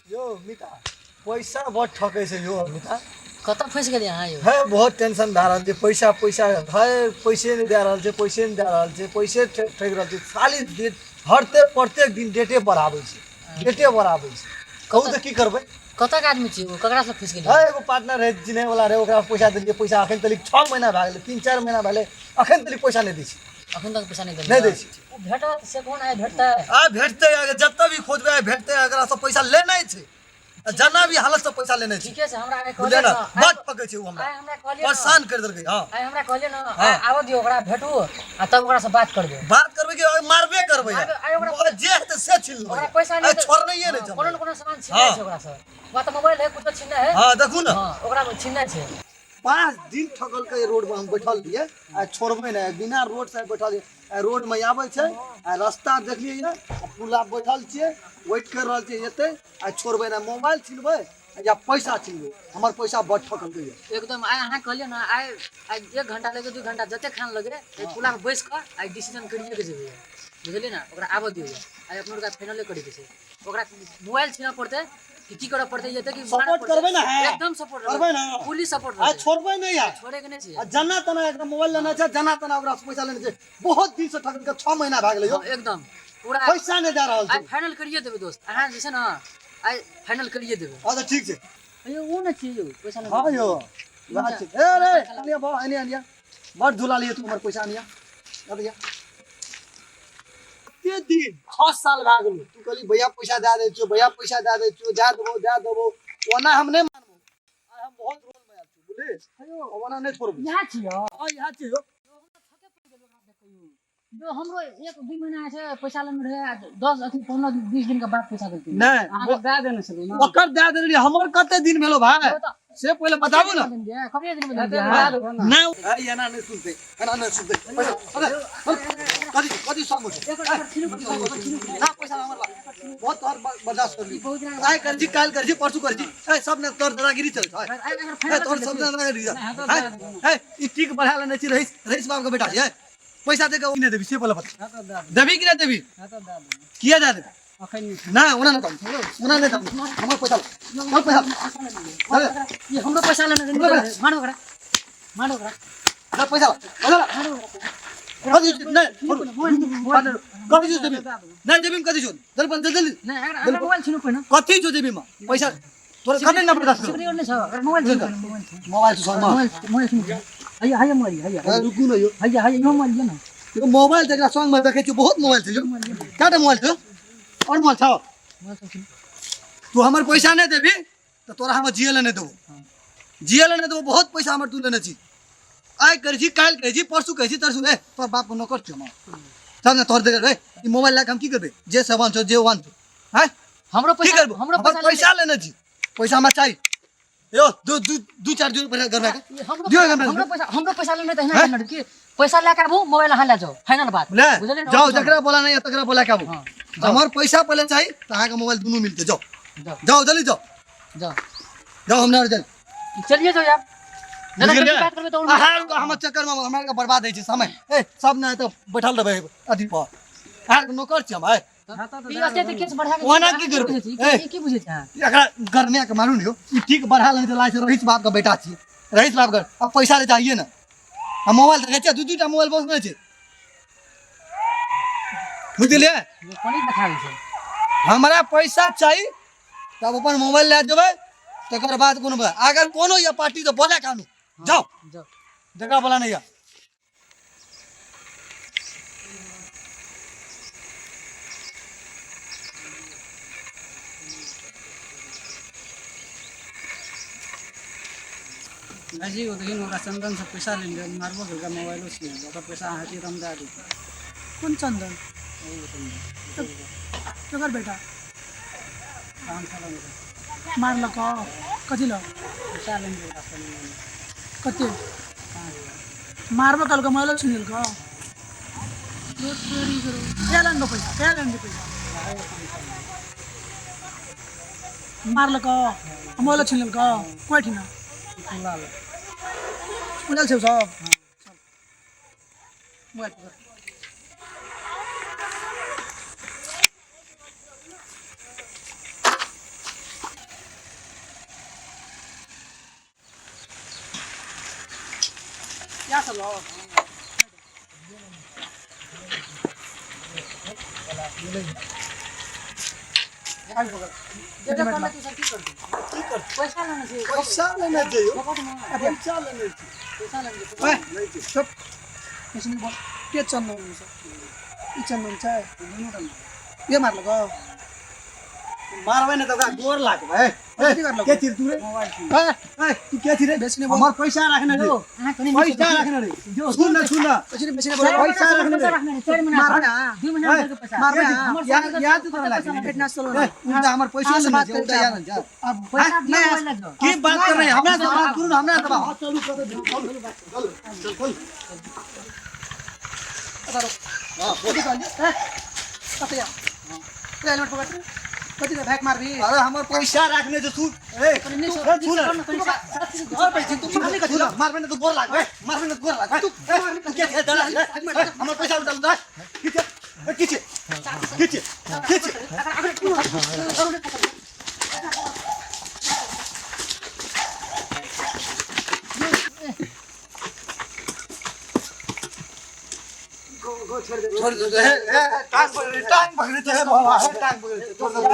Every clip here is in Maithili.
यौ मिता, पैसा बड़ ठकै छै यौ मिता। कतऽ फँसि गेलियै अहाँ यौ? है बहुत टेंशन भए रहल छै, पैसा पैसा है, पैसे नहि दए रहल छै, पैसे नहि दए रहल छै, पैसे ठकि रहल छै। खाली डेट हरते प्रत्येक दिन डेटे बढ़ाबै छै, डेटे बढ़ाबै छै। कहू तऽ की करबै? कतऽ के आदमी छियै ओ? ककरासँ फँसि गेलियै? है एगो पार्टनर रहै, चिन्है वाला रहै, ओकरा पैसा देलियै, पैसा अखन तलिक 6 महीना भए गेलै, 3-4 महीना भए गेलै, अखन तलिक पैसा नहि दै छै। अखन तक पैसा नहि देलकै? नहि दै छै। ओ भेटत से कोन आइ भेटतै? आ भेटतै, अगर जतऽ भी खोजबै आइ भेटतै। एकरा से पैसा लेनाइ छै, आ जना भी हालत से पैसा लेनाइ छै। ठीके छै, हमरा आइ बुझलियै कहलियै ने, ने, बड पकै छै ओ हमरा। आइ हमरा कहलियै ने, परेशान करि देलकै। हँ, आइ हमरा कहलियै ने, हँ। आइ आबऽ दियौ ओकरा, भेटू आ तब ओकरासँ बात करबै। बात करबै कि मारबे करबै? मारबै, आइ ओकरा जे हेतै से छीन लेबै। ओकरा पैसा नहि आइ छोड़नैये नहि छै। कोनो ने कोनो सामान छीनै हँ। छै ओकरासँ। ओकरा तऽ मोबाइल है, कुछो छीनै है। हँ, देखू ने। हँ, ओकरा छीनै छै। 5 दिन ठकलकै। रोड में हम बैठल रहियै, आ छोड़बै नहि बिना रोड से बैठल रहियै। आ रोड में आबै छै, आ रास्ता देखलियै ये, आ पुला पर बैठल छियै, वेट कर रहल छियै एतै। आ छोड़बै नहि, मोबाइल छिनबै या पैसा छिनबै, हमर पैसा बड़ ठकलकै ये। एकदम आइ अहाँ कहलियै ने, आइ आइ 1 घंटा लगे, 2 घंटा जते खान लगे, एहि पुला पर बैस कऽ आइ डिसीजन करिए के जेबै, बुझलियै ने? ओकरा आबऽ दियौ, आइ अपनो ओकरा फाइनले करैके छै। ओकरा मोबाइल छीनऽ पड़तै कि की करऽ पड़तै? ये कि सपोर्ट करबै ने? है एकदम सपोर्ट करबै ने? Fully support. आ छोड़बै नहि यार। छोड़े के नहि छै। आ जना तना एकरा मोबाइल लेना छै, जना तना ओकरा से पैसा लेना छै। बहुत दिन से ठकलकै, 6 महीना भए गेलै यौ। हँ, एकदम पूरा पैसा नहि दए रहल आइ छै। फाइनल करिए देबै दोस्त, अहाँ जे छै ने आइ फाइनल करिए देबै। अच्छा ठीक छै। अयो ओ ने छियै यौ पैसा हँ यौ, वएह छै। ए रे अनिया बा, अनिया अनिया, बड़ झूला लिए तू, हमर पैसा अनिया अरे कते दिन, 6 साल भए गेलो। तू कहली भैया पैसा दए दै छियौ, भैया पैसा दए दै छियौ, दए देबो दए देबो। ओना हम नहि मानबो, आइ हम बहुत रोल में आयल छी, बुझलियै? ओना नहि छोड़बो। इएह छियै? हँ, इएह छियौ। जो हमरो 1-2 महीना से पैसा लेने रहे, आ 10 अथी 15-20 दिन के बाद पैसा देलकै। नहि। अहाँके दए देने छलहुँ ने। ओकर दए देने रहियै, हमर कते दिन भेलो भाय, से पहिले बताबू ने। कते दिन में दए देलियै? देबो ने। नहि, ए, एना नहि सुनते, एना नहि सुनते। पैसा अरे, कथी कथी सब ना पैसा हमर ला। बहुत तोहर बर्दाश्त कर ली। आइ कर छी, काल्हि कर छी, परसू कर छी, ए सब ने तोहर दादागिरी चलै छै। ए तोहर सब दादागिरी चलै छै। ए ई टीक बढ़ा लेने छी, रईस रईस बाप के बेटा छी। ए पैसा दे के नहि देबी से पहिले बता। हँ तऽ दए देबो। देबी कि नहि देबी? हँ तऽ दए देबो। किया दए देबी? अखन नहि। ना, ओना नहि दम, ओना नहि दम। हमर पैसा ला, हमर पैसा ला। अरे, ये हमरो पैसा लेने रहे, मारो ओकरा, मारो ओकरा। ना पैसा ला, पैसा ला। मारो ओकरा। कथी छै? नहि, छोड़ू। कथी छै देबी? नहि देबी, कथी छौ? जल्दी जल्दी जल्दी। नहि, एकरा एकरा मोबाइल छीनू पहिने। कथी छौ देबी में पैसा? तोरा कते ना बर्दाश्त सिकरी और नहि छौ, एकरा मोबाइल छीनू पहिने, मोबाइल छीनू। मोबाइल छौ संगमे? मोबाइल मोबाइल छीनू। हैया हैया मोबाइल हैया। ए, रुकू ने यौ। हैया हैया इहो मोबाइल लिअ ने। यो मोबाइल तऽ एकरा संगमे देखै छियौ, बहुत मोबाइल छै यौ। कएटा मोबाइल छौ? आओर मोबाइल छौ? मोबाइल सब छीनू। तू हमर पैसा नहि देबी तऽ तोरा हम जिए लए नहि देबो, जिए लए नहि देबो। बहुत पैसा हमर तू लेने छी। आइ करै छी, काल्हि करै छी, परसू करै छी, तरसू। ए तोहर बापके नौकर छियौ हम? चल ने तोहर देख। ए ई मोबाइल लए कऽ हम की करबै? जे सामान छौ, जे वान छौ, आँय? हमरो की पैसा करबो? हमरो हमर पैसा पैसा लेने छी, पैसा हमरा चाही यौ। दू दू दू चारि दिन पैसा गरबा के ये हमरो दियौ पैसा हमरा। हमरो पैसा, हमरो पैसा लेने तऽ हैं? एहिना करने की पैसा लए के आबू, मोबाइल अहाँ लए जाउ, फाइनल बात। ले बुझलियै ने? जाउ, जकरा बोला नहीं तकरा बोला के आबू। हँ, हमर पैसा पहिले चाही तऽ अहाँके मोबाइल दुनू मिलतै। जाउ। जाउ। जाउ, जल्दी जाउ। जाउ। जाउ, हमरा जाउ। चलिए जाउ यार, दादा। बुझि गेलियै? जल्दी बात करबै तऽ और अहाँ हमर चक्करमे हमरा आरके बर्बाद होइ छै समय। ए सब नहि तऽ बैठल रहबै अथी पर, अहाँके नौकर छी हम? आइ ई एते एते केस बढ़ा के ओना की करबै? बुझै छी? ए। ई की बुझै छै अहाँ? एकरा गरमे के मारू ने यौ। ई ठीक बढ़ा लेने छै, लागै छै रईस बाप के बेटा छी, रईस बाप के। अब पैसा ले चाहिए ने, आ मोबाइल देखै छियै, दू दूटा मोबाइल बहुत नहि छै, बुझलियै? कोनी देखाबै छै? हमरा पैसा चाही तब अपन मोबाइल लए जेबै, तकर बाद कोनो बात। अगर कोनो ये पार्टी तऽ बोले कानू। जाओ। जाओ। जगह बोला नहीं है। भाइजी, ओ देखिन ओकरा चंदन से पैसा लेने रहे, मारबो केलकै, मोबाइलो छीन लेलकै। ओकर पैसा अहाँ दिअ तऽ हम दए देब। कोन चंदन? ओ चंदन। केकर बेटा? पाँच साल मे मारलक? कथी लग? पैसा लेने रहे ओकरा चंदन। कते? 5000। मारबो केलकै, मोबाइलो छीन लेलकै। कए लेने पैसा? कए लेने पैसा? मारलक, मोबाइलो छीन लेलकै। कोइ ठिना खुलल छै सब? मोबाइल पकड़। या सब हो जेटा करले तू सब की करतै? की करतै? पैसा लेने छै। पैसा लेने जइयो। पकड़ ना। पैसा लेने छै। पैसा लेने छै। ओए, नहीं छै। चुप। बेसी नहि बोल। के चन्दन छै? ई चन्दन छै? दुनू रंग। ये मारलको? मारबै ने तऽ ओकरा गोर लागबै। ए, की करलको? के छिर तू रे? मोबाइल छिन। ए, ए, तू के छिर रे? बेसी नहि बोल। हमर पैसा राखने रे। अहाँ कनि पैसा राखने रे। सुन न, सुन न। बेसी नहि, बेसी नहि बोल। पैसा राखने रे। राखने रे, 4 महीना मारबै ना। 2 महीना के पैसा। मारबै ना। हमर याद सामने याद तोरा कते लागे। पैसा इतना चलो ए, ना। उल्टा हमर पैसा अहाँ से लेने बात छै, करै उल्टा छी याद आब। जा। आब पैसा दियौ नहि, मोबाइल लऽ जाउ। की बात कर रहे हैं? हमरा से बात करू ना, हमरा से बात। चलू, चलू, चलू, चलू, चलू। कतऽ रुक। हाँ, बोल। कथी कहलियै? ए, कतऽ या? ए, हेलमेट पकड़। कथी रे, भाइक मारबही? अरे हमर पैसा राखने छै तू। ए, कनि नहि तू सर, सुन सुन न, कनि सात तू घर पर छी, तू मारली कथी सुन, लए? मारबै ने तऽ गोर लागबै, मारबै ने तऽ गोर लागबै। तू तू के छै दला? हमर पैसा उठा दे। की छै? ए, की छै? की छै? की छै? छोड़ दे। ए, ए, टांग पकड़े, टांग पकड़े छै, हे बाबा, हे टांग पकड़े छै। छोड़ दे, हे,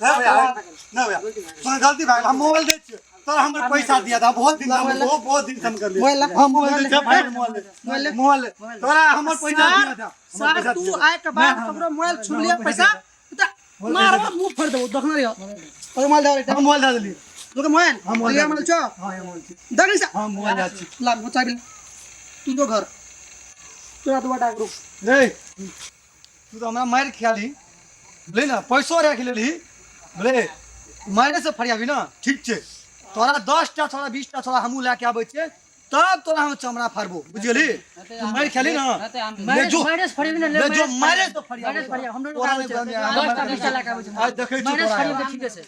हे भैया, हे। ना भैया, तोरा गलती भए गेल। हम मोबाइल दै छियौ। तोरा हमर पैसा दिया था बहुत दिन से, हम बहुत बहुत दिन से हम कर लिए। मोबाइल ला। हम मोबाइल दै छियौ, भाई, मोबाइल दे। मोबाइल ले। तोरा हमर पैसा दिया था। हमर सार, पैसा तू दिया था। आय के बाद ककरो मोबाइल छुब लिया पैसा तऽ मारबो, मुँह फोड़ि देबौ, देखने रहियो। ओकर मोबाइल दे रे। हम मोबाइल दे देलियै। लोके मोबाइल? हम मोबाइल लिया दे मोबाइल छौ? हाँ, ये मोबाइल छै। देख रे सा। हम मोबाइल दे छी। ला, चाबी ला। तू जो घर। तोरा दुआ डाक रुक। रे, तू तऽ हमरा मारि खियाली बुझলি ने, पैसो राखि लेलही, बुझले मारे से फरियाबी ने। ठीक छै, तोरा 10टा छोड़ा 20टा छोड़ा हमहूँ लए के आबै छियै, तब तोरा हम चमड़ा फाड़बो, बुझि गेलही? तू मारि खेली ने, ले जो। माइनस फरियाबी ने, ले। ले जो, मारे से फरियाबो। माइनस फरियाबी, हमरो तोरा आबै छै। नहि 10टा 20टा लए के आबै छै। आइ देखै छियौ माइनस तोरा। फरियाबी तऽ ठीके छै।